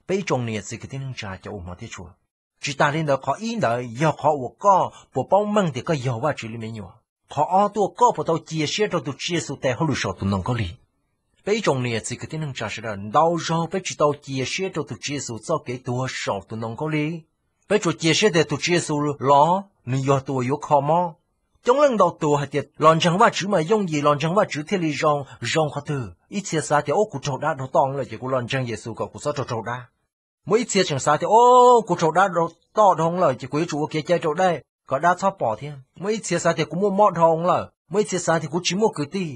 Peb ib tsoom niam txiv kwv tij neej tsa cov uas hmov thiab tshua, tsis tas li ntawd qhov ib ntawd yog qhov uas koj puas paub meej tias koj yog Vajtswv li me nyuam. Qhov ob tuaj koj puas tau cia siab rau tus Tswv Yexus tes hauj lwm saum tus ntoo khaub lig. Peb ib tsoom niam txiv kwv tij neej tsa sawv daws, ntau zaug peb tsis tau cia siab rau tus Tswv Yexus txoj kev tuag saum tus ntoo khaub lig. Peb tsuas cia siab tias tus Tswv Yexus los nws yog tus uas yuav kho mob. Coob leej ntau tus hais tias los ntseeg Vajtswv mas yooj yim, los ntseeg Vajtswv thiaj li zoo. Zoo qhov twg? Ib txhia xav tias, ub, kuv raug dab raug toj lawm ces kuv los ntseeg Yexus kom kuv txhob raug raug dab. Muaj ib txhia tseem xav tias, ub, kuv raug dab raug toj dhau lawm ces kuv yuav tsum ua kev cai raus dej kom dab txhob pom thiab. Muaj ib txhia xav tias kuv muaj mob dhau lawm. Muaj ib txhia xav tias kuv tsis muaj kwv tij.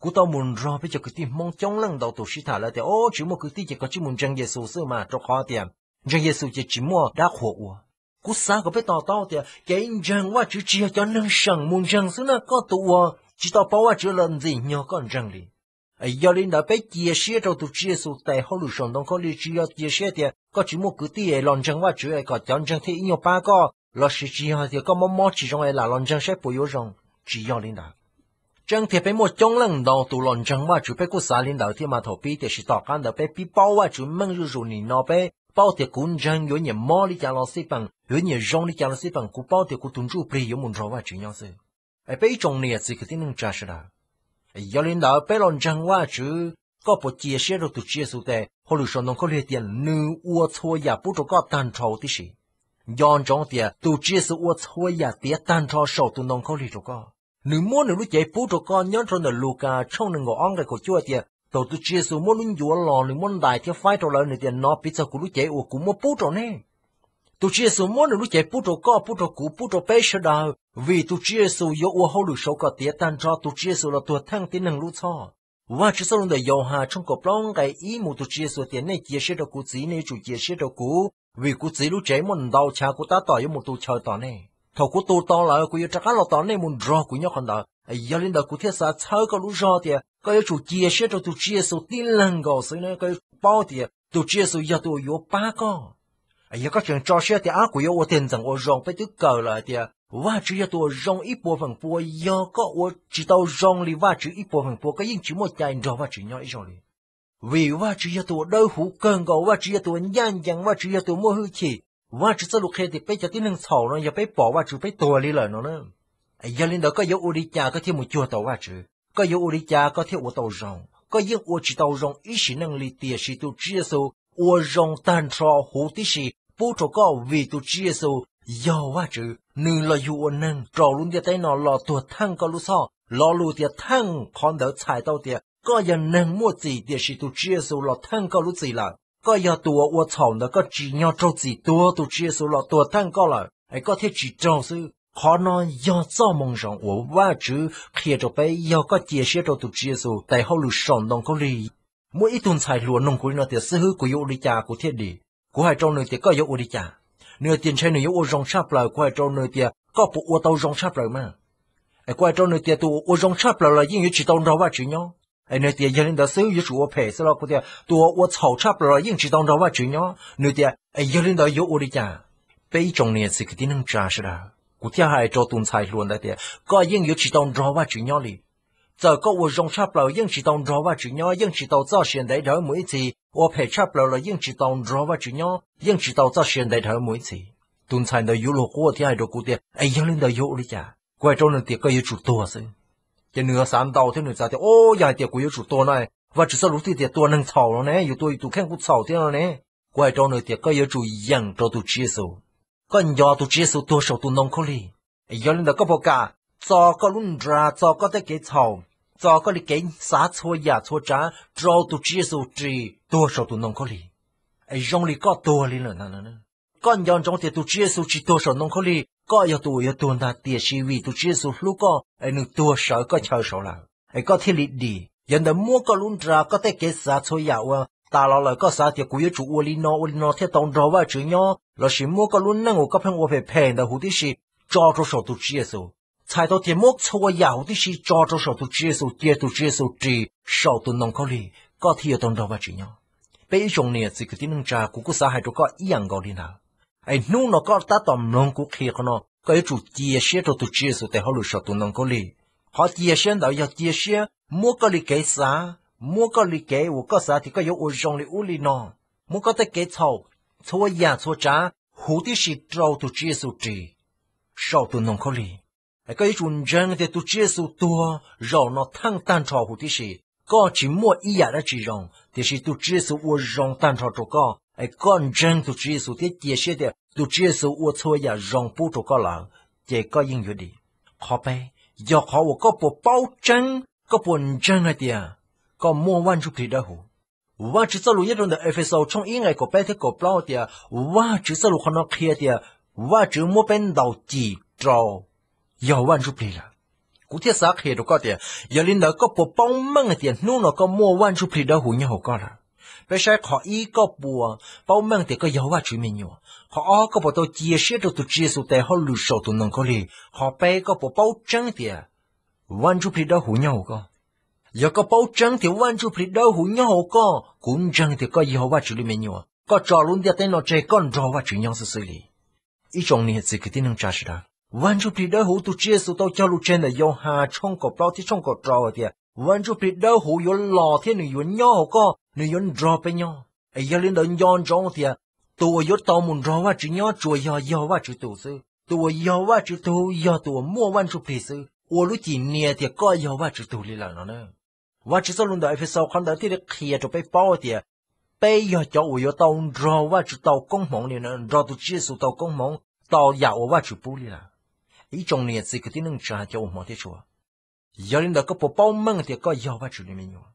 Kuv tau mus nrog peb cov kwv tij Hmoob coob leej ntau tus sib tham lawv tias, ub, tsis muaj kwv tij ces koj cia li mus ntseeg Yexus xwb mas, rau qhov tias ntseeg Yexus ces tsis muaj dab qhuas ua. Kuv xav kom peb to taub tias kev ntseeg Vajtswv tsis yog cov neeg seem mus ntseeg xwb na, koj tus uas tsis tau paub Vajtswv los ntxim nyog koj ntseeg li. Yog li ntawd peb cia siab rau tus Tswv Yexus tes hauj lwm saum ntoo khaub lig tsis yog cia siab tias koj tsis muaj kwv tij es los ntseeg Vajtswv es kom cov ntseeg thiaj ib nyuag pab koj, lossis tsis yog tias koj mob mob tsis zoo es lam los ntseeg saib puas yuav zoo. Tsis yog li ntawd. Tseeb tiag peb muaj coob leej ntau tus los ntseeg Vajtswv peb kuj xav li ntawd thiab mas thaum pib, tiam sis tom qab ntawd peb pib paub Vajtswv meej zuj zus nim no peb paub tias kuv ntseeg yuav nyiam mob li cas los xij peem, yuav nyiam zoo li cas los xij peem, kuv paub tias kuv tus ntsuj plig yuav mus nrog Vajtswv nyob xwb. Es peb ib tsoom niam txiv kwv tij neej tsa sawv daws, yog li ntawd peb los ntseeg Vajtswv, koj puas cia siab rau tus Tswv Yexus tes hauj lwm saum ntoo khaub lig tias nws ua txhua yam pub rau koj tag nrho huv tib si? Nco ntsoov tias tus Tswv Yexus ua txhua yam tiav tag nrho saum tus ntoo khaub lig rau koj. Nws muab nws lub cev pub rau koj nyob rau ntawm Lukas tshooj nees nkaum ob nqe kaum cuaj tias thaum tus Tswv Yexus muab lub ncuav los nws muab ntais thiab faib rau lawv nws tias, nov piv txog kuv lub cev uas kuv muab pub rau nej. Tus Tswv Yexus muab nws lub cev pub rau koj, pub rau kuv, pub rau peb sawv daws vim tus Tswv Yexus yuav ua hauj lwm saud kom tiav tag nrho, tus Tswv Yexus los tuag theej tib neeg lub txhoj. Vajtswv txoj lus ntawm Yauhas tshooj kaum plaub nqe ib mus tus Tswv Yexus tias, nej cia siab rau kuv Txiv, nej yuav tsum cia siab rau kuv, vim kuv Txiv lub tsev muaj ntau chav, kuv tab tom yuav mus tu chaw tos nej. Thaum kuv tu tau lawm kuv yuav rov qab los tos nej mus nrog kuv nyob qhov ntawd. Yog li ntawd kuv thiaj xav txhawb koj lub zog tias koj yuav tsum cia siab rau tus Tswv Yexus tib leeg nkaus xwb na, koj yuav tsum paub tias tus Tswv Yexus yog tus uas yuav pab koj. Yog koj tseem tso siab tias, ab, kuv yuav ua tig ntxeem ua zoo, peb twb kawm lawm hais tias Vajtswv yog tus uas zoo ib puas feem pua, yog koj ua tsis tau zoo li Vajtswv ib puas feem pua koj yeej tsis muaj cai nrog Vajtswv nyob ib zaug li. Vim Vajtswv yog tus uas dawb huv kawg nkaus, Vajtswv yog tus uas ncaj ncees, Vajtswv yog tus muaj hwj chim. Vajtswv txoj lus qhia tias peb cov tib neeg txhaum no yog peb pom Vajtswv peb tuag li lawm no na. Yog li ntawd koj yuav ua li cas koj thiaj mus cuag tau Vajtswv? Koj yuav ua li cas koj thiaj ua tau zoo? Koj yeej ua tsis tau zoo ib sim neej li, tiam sis tus Tswv Yexus ua zoo tag nrho huv tib si pub rau koj vim tus Tswv Yexus yog Vajtswv, nws los yug ua neeg rau lub ntiaj teb no los tuag theej koj lub txhoj. Lo lus tias theej qhov ntawd txhais tau tias koj yog neeg muaj txim, tiam sis tus Tswv Yexus los theej koj lub txim lawm. Koj yog tus uas ua txhaum ntawd koj tsim nyog raug txim tuag, tus Tswv Yexus los tuag theej koj lawm es koj thiaj tsis raug xwb. Qhov no yog txoj moo zoo uas Vajtswv qhia rau peb, yog koj cia siab rau tus Tswv Yexus tes hauj lwm saum ntoo khaub lig. Muaj ib tug ntxhais hluas nug kuv li no tias, xib hwb, kuv yuav ua li cas kuv thiaj dim? Kuv hais rau nws tias, koj yuav ua li cas? Nws tias ntshe nws yuav ua zoo tshaj plaws. Kuv hais rau nws tias, koj puas ua tau zoo tshaj plaws mas? Es kuv hais rau nws tias, tus uas ua zoo tshaj plaws los yeej yuav tsis tau nrog Vajtswv nyob. Es nws tias, yog li ntawd xwb yuav tsum ua phem xwb los? Kuv tias, tus uas ua txhaum tshaj plaws los yeej tsis tau nrog Vajtswv nyob. Nws tias, es yog li ntawd yuav ua li cas? Peb ib tsoom niam txiv kwv tij neej tsa sawv daws, kuv thiaj hais rau tus ntxhais hluas ntawd tias, koj yeej yuav tsis tau nrog Vajtswv nyob li. Txawm koj ua zoo tshaj plaws yeej tsis tau nrog Vajtswv nyob, yeej tsis tau txoj sia ntev dhawv mus ib txhis. Ua phem tshaj plaws los yeej tsis tau nrog Vajtswv nyob, yeej tsis tau txoj sia ntev dhawv mus ib txhis. Tus ntxhais ntawd yuav luag quaj thiab hais rau kuv tias, es yog li ntawd yuav ua li cas? Kuv hais rau nws tias, koj yuav tsum tuag xwb. Ces nws xav ntau thiab nws xav tias, o, yog hais tias kuv yuav tsum tuag no, Vajtswv txoj lus twb tias tua neeg txhaum no ne, yus tua yus tus kheej kuj txhaum thiab no ne. Kuv hais rau nws tias, koj yuav tsum yeem rau tus Tswv Yexus. Koj nco tus Tswv Yexus tuag saum tus ntoo khaub lig. Yog li ntawd koj puas kam txo koj lub nra, txo koj tej kev txhaum, txo koj li kev xav txhua yam txhua tsav rau tus Tswv Yexus ris tuag saum tus ntoo khaub lig, es zoo li koj tuag li lawm ntag? Koj nco ntsoov tias tus Tswv Yexus tsis tuag saum ntoo khaub lig, koj yog tus uas yuav tuag ntag, tiam sis vim tus Tswv Yexus hlub koj es nws tuag sawv koj chaw saud lawm es koj thiaj li dim. Yog ntawd muab koj lub nra, koj tej kev xav txhua yam uas tas los lawm koj xav tias kuv yuav tsum ua li no ua li no thiaj tau nrog Vajtswv nyob, lossis muab koj lub neej uas koj pheej ua phem phem ntawd huv tib si tso rau saum tus Tswv Yexus. Txhais tau tias muab txhua yam huv tib si tso rau saum tus Tswv Yexus, cia tus Tswv Yexus ris saum tus ntoo khaub lig, koj thiaj yuav tau nrog Vajtswv nyob. Peb ib tsoom niam txiv kwv tij neej tsa, kuv kuj xav hais rau koj ib yam nkaus li ntawd. Es hnub no koj tab tom mloog kuv qhia qhov no, koj yuav tsum cia siab rau tus Tswv Yexus tes hauj lwm saum tus ntoo khaub lig. Qhov cia siab ntawd yog cia siab muab koj li kev xav, muab koj li kev uas koj xav tias koj yuav ua zoo li ub li no, muab koj tej kev txhaum, txhua yam txhua tsav huv tib si rau tus Tswv Yexus ris saum tus ntoo khaub lig. Es koj yuav tsum ntseeg tias tus Tswv Yexus tuag zaum no theej tag nrho huv tib si, koj tsis muaj ib yam dab tsi zoo, tiam sis tus Tswv Yexus ua zoo tag nrho rau koj, es koj ntseeg tus Tswv Yexus thiab cia siab tias tus Tswv Yexus ua txhua yam zoo pub rau koj lawm, ces koj yeej yuav dim. Qhov peb, yog qhov uas koj puas paub tseeb, koj puas ntseeg hais tias koj muaj Vaj Ntsuj Plig Dawb Huv. Vajtswv txoj lus nyob rau ntawm Efexaus tshooj ib nqe kaum peb thiab kaum plaub tias, Vajtswv txoj lus qhov no qhia tias Vajtswv muab peb ntaus cim rau yog Vaj Ntsuj Plig lawm. Kuv thiaj xav qhia rau koj tias, yog li ntawd koj puas paub meej hais tias hnub no koj muaj Vaj Ntsuj Plig Dawb Huv nyob hauv koj lawm? Peb saib qhov ib, koj puas paub meej tias koj yog Vajtswv me nyuam? Qhov ob, koj puas tau cia siab rau tus Tswv Yexus tes hauj lwm saum tus ntoo khaub lig? Qhov peb, koj puas paub tseeb tias Vaj Ntsuj Plig Dawb Huv nyob hauv koj? Yog koj paub tseeb tias Vaj Ntsuj Plig Dawb Huv nyob hauv koj, kuv ntseeg tias koj yog Vajtswv li me nyuam, koj tso lub ntiaj teb no tseg koj nrog Vajtswv nyob xwb xwb li. Ib tsoom niam txiv kwv tij neej tsa sawv daws, Vaj Ntsuj Plig Dawb Huv tus Tswv Yexus tau cog lus tseg ntawm Yauhas tshooj kaum plaub thiab tshooj kaum rau hais tias Vaj Ntsuj Plig Dawb Huv yuav los thiab nws yuav nyob hauv koj, nws yuav nrog peb nyob. Es yog li ntawd nco ntsoov tias tus uas yuav tau mus nrog Vajtswv nyob tsuas yog, yog Vajtswv tus xwb. Tus uas yog Vajtswv tug yog tus uas muaj Vaj Ntsuj Plig xwb, ua lub cim nias tias koj yog Vajtswv tug li lawm no na. Vajtswv txoj lus ntawm Efexaus qhov ntawd thiaj li qhia rau peb paub tias peb yog cov uas yuav tau nrog Vajtswv tau koob hmoov li, nrog tus Tswv Yexus tau koob hmoov, tau yam uas Vajtswv pub li lawm. Ib tsoom niam txiv kwv tij neej tsa cov uas hmov thiab tshua, yog li ntawd koj puas paub meej tias koj yog Vajtswv li me nyuam?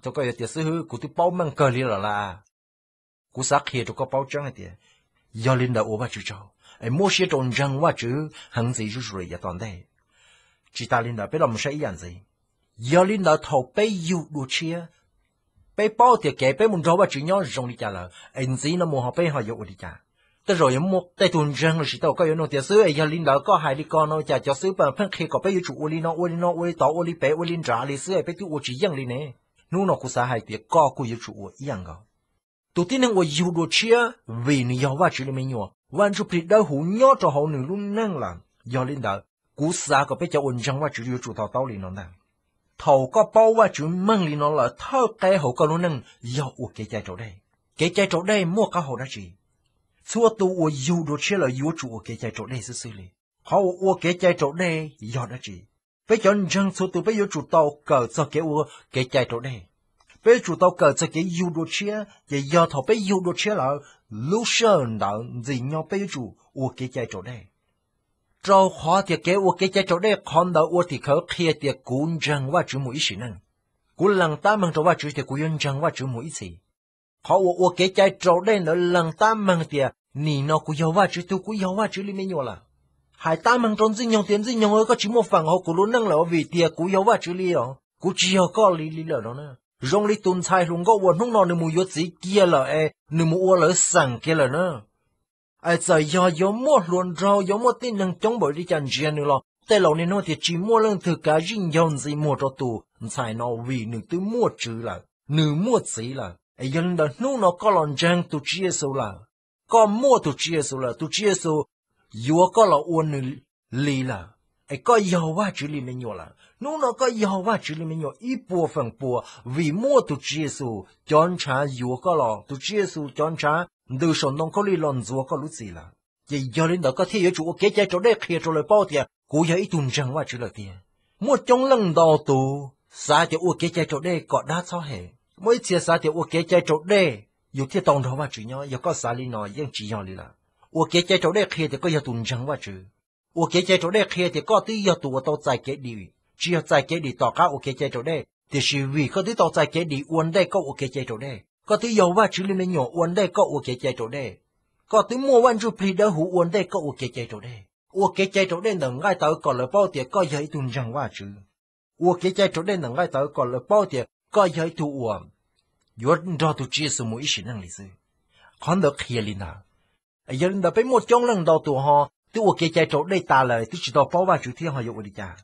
Tau koj yuav tias, xib hwb, kuv twb paub meej kawg li lawm las. Kuv xav qhia rau koj paub tseeb hais tias yog li ntawd ua Vajtswv tsaug, es muab siab rau ntseeg Vajtswv heev ntxiv zuj zus lawm yav tom ntej. Tsis tas li ntawd peb los mus saib ib yam ntxiv. Yog li ntawd thaum peb yug dua tshiab, peb paub tias kev peb mus nrog Vajtswv nyob zoo li cas lawm, es ntxiv no mus ho peb ho yuav ua li cas? Tej zaum yuav muaj tej tug ntseeg los sis tej uas koj yuav nug tias, xib hwb, es yog li ntawd koj hais li ko no cas cov xib hwb pheej qhia kom peb yuav tsum ua li no ua li no, ua li tod ua li pem ua li nrad li xwb es peb twb ua tsis yeej li ne? Hnub no kuv xav hais tias koj kuj yuav tsum ua ib yam nkaus. Tus tib neeg uas yug dua tshiab vim nws yog Vajtswv li me nyuam, Vaj Ntsuj Plig Dawb Huv nyob rau hauv nws lub neej lawm. Yog li ntawd, kuv xav kom peb cov uas ntseeg Vajtswv yuav tsum to taub li no ntag. Thaum koj paub Vajtswv meej li no lawm, thawj qeb hauv koj lub neej yog ua kev cai raus dej. Kev cai raus dej muaj qab hau dab tsi? Txhua tus uas yug dua tshiab lawm yuav tsum ua kev cai raus dej xwb xwb li. Qhov uas ua kev cai raus dej yog dab tsi? Peb cov ntseeg txhua tus peb yuav tsum tau kawm txog kev ua kev cai raus dej. Peb yuav tsum tau kawm txog kev yug dua tshiab, ces yog thaum peb yug dua tshiab lawm, lub sij hawm ntawd ntxim nyog peb yuav tsum ua kev cai raus dej. Rau qhov tias kev ua kev cai raus dej qhov ntawd ua tim khawv qhia tias kuv ntseeg Vajtswv mus ib sim neej. Kuv lees tab meeg rau Vajtswv tias kuv yuav ntseeg Vajtswv mus ib txhis. Qhov uas ua kev cai raus dej ntawd lees tab meeg tias nim no kuv yog Vajtswv tug, kuv yog Vajtswv li me nyuam lawm. Hais tab meeg rau Ntxwg Nyoog tias, Ntxwg Nyoog, koj tsis muaj feem hauv kuv lub neej lawm vim tias kuv yog Vajtswv li os, kuv tsis yog koj li li lawm no na. Zoo li tus ntxhais hluas nkauj uas hnub no nws mus yuav txiv kiag lawm es nws mus ua lawv xeem kiag lawm na. Es txawm yog yuav muaj hluas nraug, yuav muaj tib neeg coob npaum li cas ntsiag nws los tej laus niaj hnub tias tsis muaj leej twg kav zij ncaug ntxiv muag rau tus ntxhais no vim nws twb muaj tswv lawm, nws muaj txiv lawm. Es yog li ntawd hnub no koj los ntseeg tus Tswv Yexus lawm, koj muaj tus Tswv Yexus lawm, tus Tswv Yexus yuav koj los ua nws li lawm, es koj yog Vajtswv li me nyuam lawm. Hnub no koj yog Vajtswv li me nyuam ib puas feem pua vim muaj tus Tswv Yexus cov ntshav yuav koj los, tus Tswv Yexus cov ntshav ntws saum ntoo khaub lig los ntxuav koj lub txim lawm. Ces yog li ntawd koj thiaj yuav tsum ua kev cai raus dej qhia rau lawv paub tias kuv yog ib tug ntseeg Vajtswv lawm tiag. Muaj coob leej ntau tus xav tias ua kev cai raus dej kom dab txhob hem, muaj ib txhia xav tias ua kev cai raus dej yus thiaj tau nrog Vajtswv nyob. Yog koj xav li no yeej tsis yog li lawm. Ua kev cai raus dej qhia tias koj yog tus ntseeg Vajtswv. Ua kev cai raus dej qhia tias koj twb yog tus uas tau txais kev dim, tsis yog txais kev dim tom qab ua kev cai raus dej, tiam sis vim koj twb tau txais kev dim ua ntej koj ua kev cai raus dej, koj twb yog Vajtswv li me nyuam ua ntej koj ua kev cai raus dej, koj twb muaj Vaj Ntsuj Plig Dawb Huv ua ntej koj ua kev cai raus dej. Ua kev cai raus dej ntawm nqaij tawv kom lawv paub tias koj yog ib tug ntseeg Vajtswv. Ua kev cai raus dej ntawm nqaij tawv kom lawv paub tias koj yog ib tug uas yuav nrog tus Tswv Yexus mus ib sim neej li xwb. Qhov ntawd qhia li ntawd. Yog li ntawd peb muaj coob leej ntau tus ho twb ua kev cai raus dej tas lawm twb tsis tau paub Vajtswv thiab ho yuav ua li cas?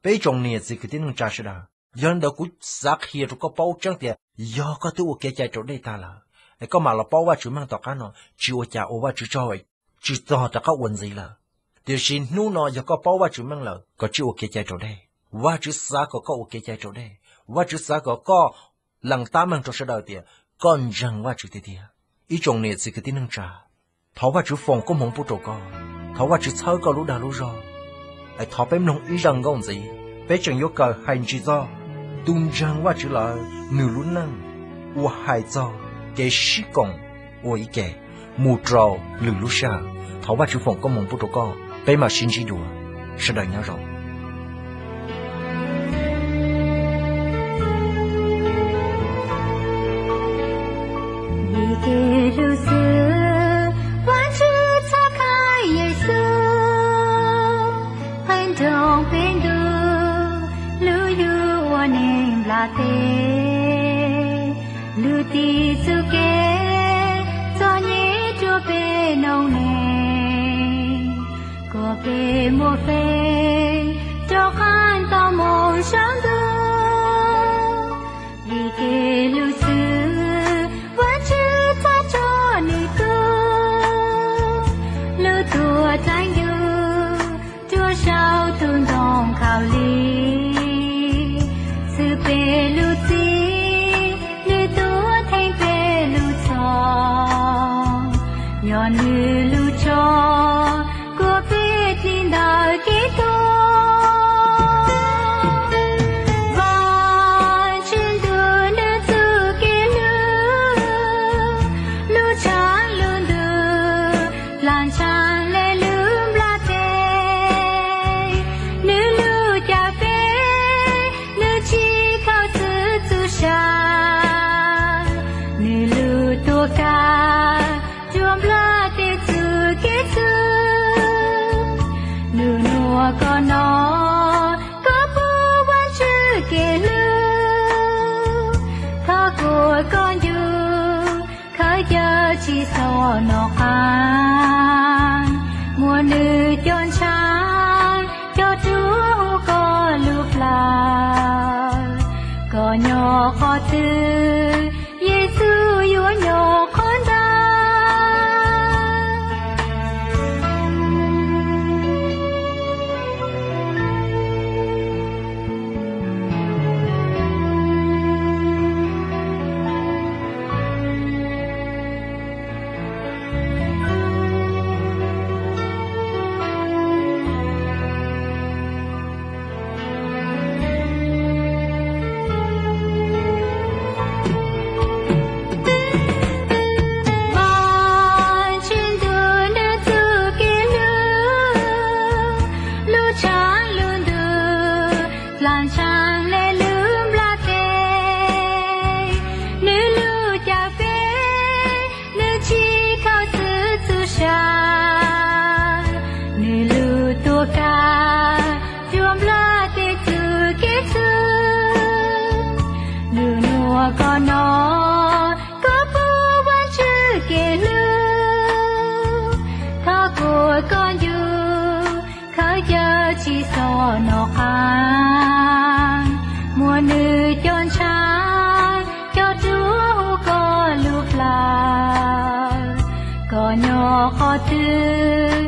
Peb ib tsoom niam txiv kwv tij neej tsa sawv daws, yog li ntawd kuv xav qhia rau koj paub tseeb tias yog koj twb ua kev cai raus dej tas lawm, es koj mam los paub Vajtswv meej tom qab no tsis ua cas, ua Vajtswv tsaug, tsis txog rov qab ua ntxiv lawm. Tiam sis hnub no yog koj paub Vajtswv meej lawm, koj tsij ua kev cai raus dej. Vajtswv xav kom koj ua kev cai raus dej. Vajtswv xav kom koj lees tab meeg rau sawv daws tias koj ntseeg Vajtswv tiag tiag. Ib tsoom niam txiv kwv tij neej tsa, thov Vajtswv foom koob hmoov pub rau koj, thov Vajtswv txhawb koj lub dag lub zog. Es thov peb mloog ib zaj nkauj ntxiv, peb tseem yuav kawm hais ntsis txog tus ntseeg Vajtswv lawm nws lub neej uas hais txog kev sib koom ua ib ke mus rau lwm lub sij hawm. Thov Vajtswv foom koob hmoov pub rau koj, peb mam sib ntsib dua. Sawv daws nyob zoo. Vim kev hlub xwb, Vajtswv txhawb khawb Yexus, qhwv nroos peb ntuj, hlub yus ua neeg nplas tes. Lub txim txuj kev txom nyem rua peb noob neej, kom peb muaj feem rov qab tau moo saum ntuj. Vim kev hlub xwb, Vajtswv txhawb rua nws tug, lub tuam dlaim yug rua saum tus ntoo khaus lim. Xwb peb lub txim, nws tuav theej peb lub txhoj, yog nws lub tsho kuav peb dlim ntawm kev tuag. Vajtswv ntuj, nws txuj kev hlub, lub tshav lub ntuj dlaag tshaaj le lub nplaj teb. Nws lub caj peb, nws tsis khaus xwb txuj sa, nws lub tuam kag rua nplaj teb txuj kev txhum. Nub nua koj nov, koj pum Vajtswv kev hlub, thov kuas koj ncu khawv cawv tsi xov noj qaab. Muaj nws cov ntshaav cog rua huv koj lub plawv, koj nyob qhov twg, Yexus yuav nyob qhov ntawd. Vajtswv ntuj, nws txuj kev hlub, lub tshav lub ntuj dlaag tshaaj le lub nplaj teb. Nws lub caj peb, nws tsis khaus xwb txuj sa, nws lub tuam kag rua nplaj teb txuj kev txhum. Nub nua koj nov, koj pum Vajtswv kev hlub, thov kuas koj ncu khawv cawv tsi xov noj qaab. Muaj nws cov ntshaav cog rua huv koj lub plawv, koj nyob qhov twg,